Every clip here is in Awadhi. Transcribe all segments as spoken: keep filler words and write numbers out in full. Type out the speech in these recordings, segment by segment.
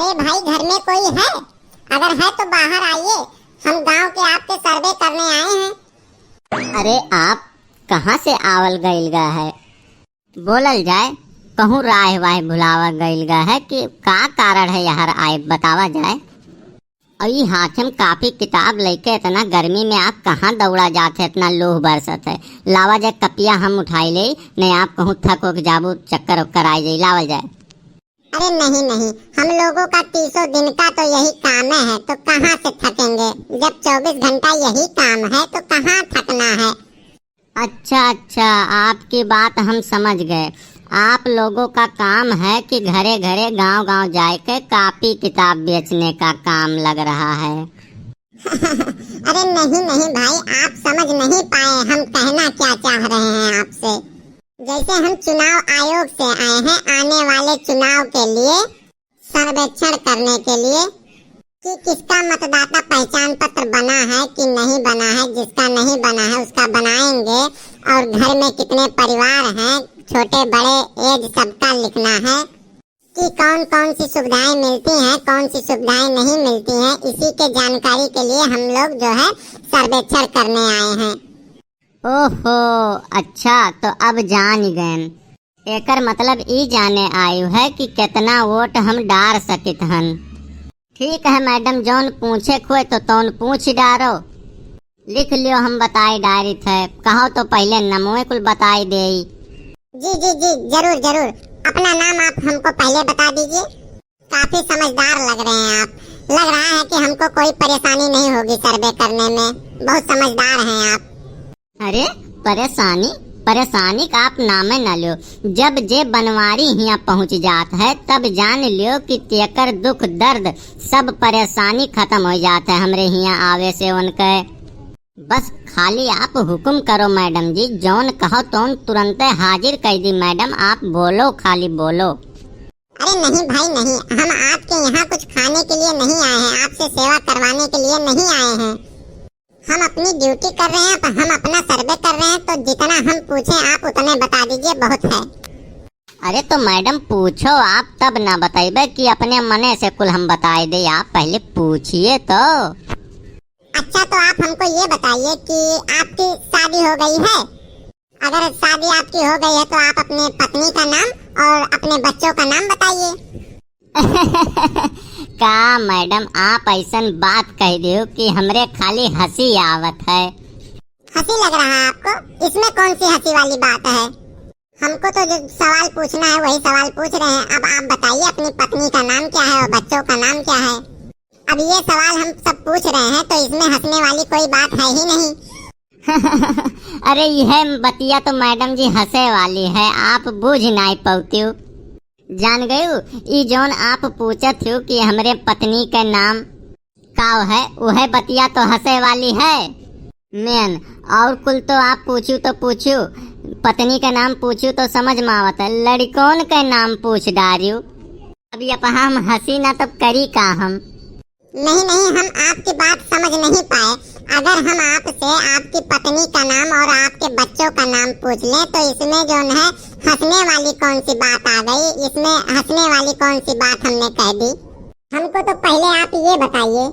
अरे भाई, घर में कोई है? अगर है तो बाहर आइए, हम गांव के आपके सर्वे करने आए हैं। अरे, आप कहाँ से आवल गइल गा है? बोलल जाए, कहूँ राह वाह भुलावा गइल गा है कि का कारण है यहाँ आए, बतावा जाए। और ई हाथ में कापी किताब लेके इतना गर्मी में आप कहाँ दौड़ा जात है, इतना लूह बरसत है। लावा जाए कपिया हम उठाई ले, नहीं आप कहूँ थक उक जाबू, चक्कर उक्कर आ जाई, लावल जाए। अरे नहीं नहीं, हम लोगों का तीसों दिन का तो यही काम है, तो कहाँ से थकेंगे? जब चौबीस घंटा यही काम है तो कहाँ थकना है? अच्छा अच्छा, आपकी बात हम समझ गए। आप लोगों का काम है कि घरे घरे गांव गांव जाए के कापी किताब बेचने का काम लग रहा है। अरे नहीं नहीं भाई, आप समझ नहीं पाए हम कहना क्या चाह रहे हैं आपसे। जैसे हम चुनाव आयोग से आए हैं, आने वाले चुनाव के लिए सर्वेक्षण करने के लिए कि किसका मतदाता पहचान पत्र बना है कि नहीं बना है, जिसका नहीं बना है उसका बनाएंगे, और घर में कितने परिवार हैं, छोटे बड़े एज सबका लिखना है कि कौन कौन सी सुविधाएं मिलती हैं, कौन सी सुविधाएं नहीं मिलती हैं, इसी के जानकारी के लिए हम लोग जो है सर्वेक्षण करने आए हैं। ओहो, अच्छा, तो अब जान गए। एकर मतलब ई जाने आयु है कि कितना वोट हम डार सकित हन। ठीक है मैडम, जौन पूछे खोए तो तौन पूछ डारो। लिख लियो, हम बताई डारित है। कहो तो पहले नमवे कुल बताई देई। जी जी जी, जरूर जरूर। अपना नाम आप हमको पहले बता दीजिए। काफी समझदार लग रहे हैं आप। लग रहा है कि हमको कोई परेशानी नहीं होगी सर्वे करने में। बहुत समझदार हैं आप। अरे परेशानी, परेशानी का आप नामे ना ल्यो। जब जे बनवारी हियाँ पहुँच जात है, तब जान ल्यो कि तेकर दुख दर्द, सब परेशानी खत्म हो जात है हमरे हियाँ आवे से उनके। बस खाली आप हुकुम करो मैडम जी, जौन कहो तौन तुरंते हाजिर कर दी मैडम, आप बोलो, खाली बोलो। अरे नहीं भाई नहीं, हम आपके यहाँ कुछ खाने के लिए नहीं आए हैं, आपसे सेवा करवाने के लिए नहीं आए हैं। हम अपनी ड्यूटी कर रहे हैं, पर हम अपना सर्वे कर रहे हैं, तो जितना हम पूछें आप उतने बता दीजिए, बहुत है। अरे तो मैडम पूछो आप, तब ना बताइबे कि अपने मने से कुल हम बताए दे, आप पहले पूछिए तो। अच्छा तो आप हमको ये बताइए कि आपकी शादी हो गई है? अगर शादी आपकी हो गई है तो आप अपने पत्नी का नाम और अपने बच्चों का नाम बताइए। का मैडम, आप ऐसन बात कह दियो कि हमरे खाली हंसी आवत है। हंसी लग रहा है आपको? इसमें कौन सी हंसी वाली बात है? हमको तो जो सवाल पूछना है वही सवाल पूछ रहे हैं। अब आप बताइए अपनी पत्नी का नाम क्या है और बच्चों का नाम क्या है। अब ये सवाल हम सब पूछ रहे हैं तो इसमें हंसने वाली कोई बात है ही नहीं। अरे यह बतिया तो मैडम जी हंसे वाली है, आप बूझ नाई पौतियो। जान गयू, ई जौन आप पूछत हो कि हमरे पत्नी के नाम काव है, वह बतिया तो हंसे वाली है। मेन, और कुल तो आप पूछू तो पूछू, पत्नी के नाम पूछू तो समझ में आवत है, लड़कौन के नाम पूछ डारियो। अब ये पहा हम हंसी ना तब करी का हम? नहीं नहीं, हम आपकी बात समझ नहीं पाए। अगर हम आपसे आपकी पत्नी का नाम और आपके बच्चों का नाम पूछ लें तो इसमें जो है हंसने वाली कौन सी बात आ गई, इसमें हंसने वाली कौन सी बात हमने कह दी? हमको तो पहले आप ये बताइए।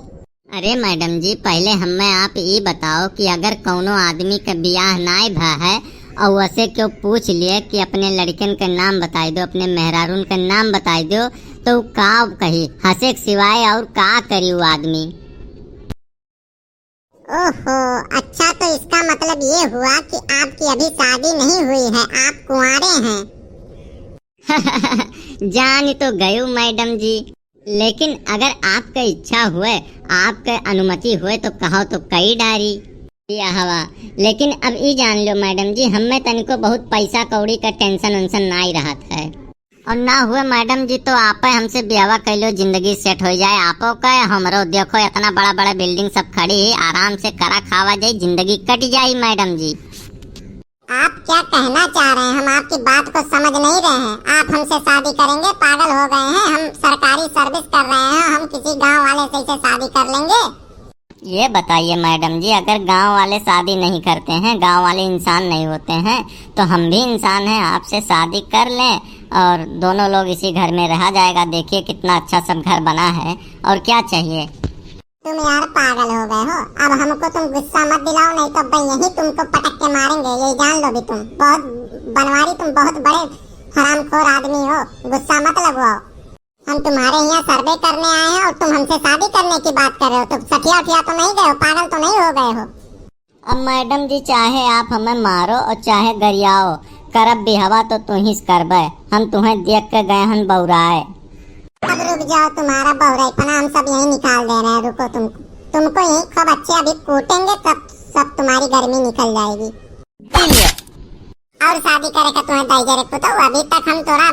अरे मैडम जी, पहले हमें आप ई बताओ कि अगर कौनो आदमी के बियाह नाय भा है और वसे क्यों पूछ लिए कि अपने लड़कन के नाम बताई दो, अपने मेहरारून के नाम बताई दो, तो उ का कही? हंसे के सिवाय और का करी वो आदमी? ओहो, अच्छा तो इसका मतलब ये हुआ कि आपकी अभी शादी नहीं हुई है, आप कुंवारे हैं। जान तो गयू मैडम जी, लेकिन अगर आपके इच्छा हुए, आपके अनुमति हुए तो कहो तो कई डारी बियाहवा। लेकिन अब ई जान लो मैडम जी, हमें तनिको बहुत पैसा कौड़ी का टेंशन वेंशन नाई रहत है। और ना हुए मैडम जी तो आपे हमसे बियाहवा कैलो, जिंदगी सेट हो जाए आपो का, हमरो। देखो इतना बड़ा बड़ा बिल्डिंग सब खड़ी है, आराम से करा खावा जाए, जिंदगी कट जाए मैडम जी। आप क्या कहना चाह रहे हैं? हम आपकी बात को समझ नहीं रहे हैं। आप हमसे शादी करेंगे? पागल हो गए हैं? हम सरकारी सर्विस कर रहे हैं, हम किसी गांव वाले से इसे शादी कर लेंगे? ये बताइए मैडम जी, अगर गांव वाले शादी नहीं करते हैं, गांव वाले इंसान नहीं होते हैं, तो हम भी इंसान हैं, आपसे शादी कर लें और दोनों लोग इसी घर में रहा जाएगा। देखिए कितना अच्छा सब घर बना है, और क्या चाहिए? तुम यार पागल हो गए हो। अब हमको तुम गुस्सा मत दिलाओ, नहीं तो अब यहीं तुमको पटक के मारेंगे, ये जान लो भी तुम। बहुत बनवारी, तुम बहुत बड़े हरामखोर आदमी हो, गुस्सा मत लगवाओ। हम तुम्हारे यहाँ सर्वे करने आए हैं और तुम हमसे शादी करने की बात कर रहे हो। तुम सठिया उठिया तो नहीं गए हो, पागल तो नहीं हो गए हो? अब मैडम जी, चाहे आप हमें मारो और चाहे गरियाओ, करब बिहवा तो तू ही से करबे। हम तुम्हें देख के गए हन बौराए। अब रुक जाओ, तुम्हारा बौराईपना हम सब यहीं निकाल दे रहे हैं। रुको, तुम, तुमको यहीं खूब अच्छे अभी कूटेंगे, तब सब तुम्हारी गर्मी निकल जाएगी। पी लियो। और शादी करे का तुम्हें दाई जरे पुतो, अभी तक हम तोरा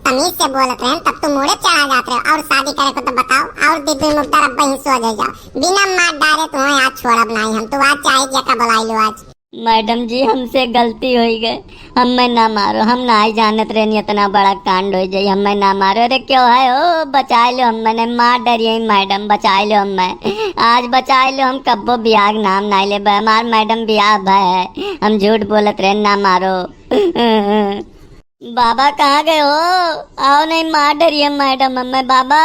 तमीज से बोलत रहे, तब तुम मुड़े चढ़ा जात रहे। और शादी करे को तो बताओ, और दीदी मुर्दा रब्बे ही सो जाए जाओ। बिना मार डारे तुम्हें आज छोड़ब नहीं हम, तो आज चाहे जका बुलाई लो आज। मैडम जी, हमसे गलती होई गए, हमें ना मारो, हम ना ही जानत रहनी इतना बड़ा कांड हो जाई, हमें ना मारो। अरे क्यों है हो, बचाए लो हमें, नहीं मार डरिए मैडम, बचाए लो हमें, आज बचाए लो, हम कब्बो बियाह के नाम ना लेबे, हमार मैडम बियाह भय है, हम झूठ बोलत रहे, ना मारो। बाबा कहाँ गए हो? आओ नहीं, मार डरिए मैडम हमें, बाबा।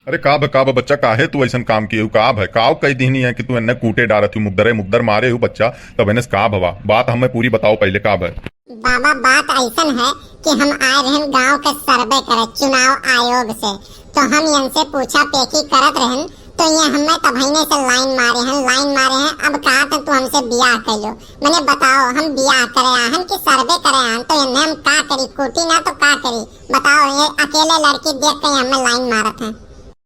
अरे का भ, का भ बच्चा, काहे तू ऐसन काम किए हो? का भ, काव कह दिहनी है कि तू एन्ने कूटे डारत हो, मुकदरे मुकदर मारे हो बच्चा, तब एने से का भवा? बात हमें पूरी बताओ पहले, का भ? बाबा, बात ऐसन है कि हम आए रहन गांव के सर्वे करे चुनाव आयोग से, तो हम इनसे पूछा पेकी करत रहन, तो ये हमें तभैने से लाइन मारे हैं, लाइन मारे हैं। अब कहा तो तू हमसे बियाह कर लो, मैंने बताओ, हम बियाह करे आहन कि सर्वे करे आहन, तो इन्हें हम का करी, कूटी ना तो का करी? बताओ, ये अकेले लड़की देख के हमें लाइन मारत हैं।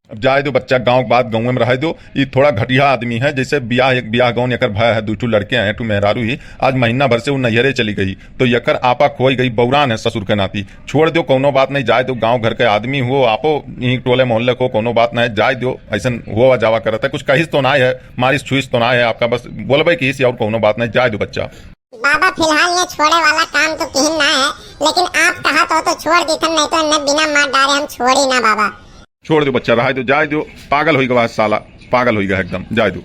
अब जाए दो बच्चा, गाँव के बात गाँव में रहे दो। ये थोड़ा घटिया आदमी है, जैसे बियाह, एक बियाह गौन एकर भय है, दू ठू लड़के हैं, एक ठू मेहरारू ही। आज महीना भर से वो नैहरे चली गई, तो एकर आपा खोई गई, बौरान है ससुर के नाती। छोड़ दो, कौनो बात नहीं, जाए दो, गाँव घर के आदमी हो, आपो यहीं टोले मोहल्ले को, कौनो बात नहीं, जाए दो। ऐसन हुआ जावा करत है, कुछ कहिस तो ना है, मारिस छुइस तो ना है आपका, बस बोलबे किस और कौनो बात नहीं, जाए दो बच्चा। बाबा, फिलहाल ये छोड़े वाला काम तो किहिन ना है, लेकिन आप कहत हो तो छोड़ दीथन, नहीं तो इन्हें बिना मार डारे हम छोड़ी ना बाबा। छोड़ दो बच्चा, रहा दो, जाए दो, पागल होई गवा है साला, पागल होई गवा है एकदम, जाए दो।